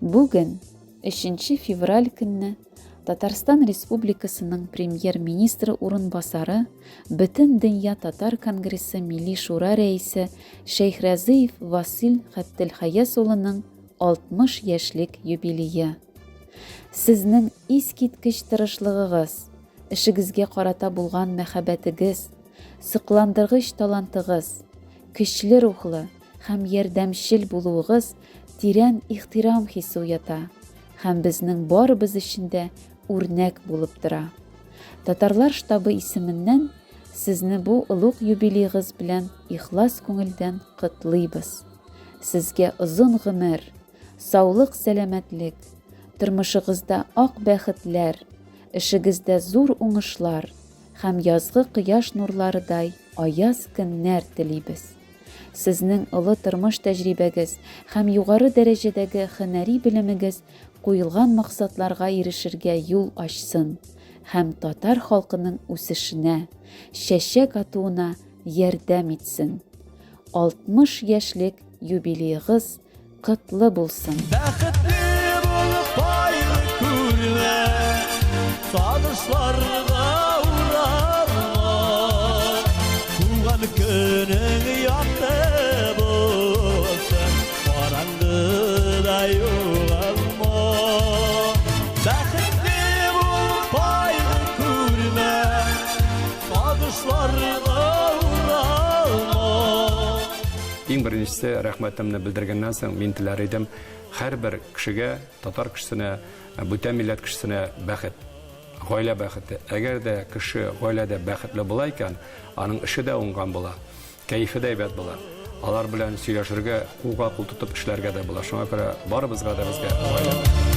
Бүген, өченче февраль көнне, Татарстан Республикасының Премьер-министры урынбасары, Бөтендөнья татар конгрессы Милли Шура рәисе Шәйхразыев Васил Хәптелхаяс улының 60 яшьлек юбилее. Сезнең искиткеч тырышлыгыгыз, эшегезгә карата булган мәхәббәтегез, сокландыргыч талантыгыз, көчле рухлы һәм ярдәмчел булуыгыз тирән ихтирам хисе уята һәм безнең барыбыз өчен дә үрнәк булып тора. Татарлар штабы исеменнән сезне бу олуг юбилеегыз белән ихлас күңелдән котлыйбыз. Сезгә озын гомер, саулык-сәламәтлек, тормышыгызда ак бәхетләр, эшегездә зур уңышлар һәм язгы кояш нурларыдай аяз көннәр телибез. Сезнең олы тормыш тәҗрибәгез һәм югары дәрәҗәдәге һөнәри белемегез куелган максатларга ирешергә юл ачсын һәм татар халкының үсешенә, чәчәк атуына ярдәм итсен. 60 яшьлек юбилеегыз котлы булсын! Бәхетле булып кайгы күрмә, Сагышларга уралма. Туган көнең якты булсын, Караңгыда югалма. Бәхетле булып кайгы күрмә, Сагышларга уралма. Иң беренчесе, рәхмәтемне белдергәннән соң, мин теләр идем, һәрбер кешегә, татар кешесенә, бүтән милләт кешесенә бәхет, гаилә бәхете. Әгәр дә кеше гаиләдә бәхетле була икән, аның эше дә уңган була, кәефе дә әйбәт була. Алар белән сөйләшергә, кулга-кул тотып эшләргә дә була. Шуңа күрә барыбызга да безгә гаилә бәхете.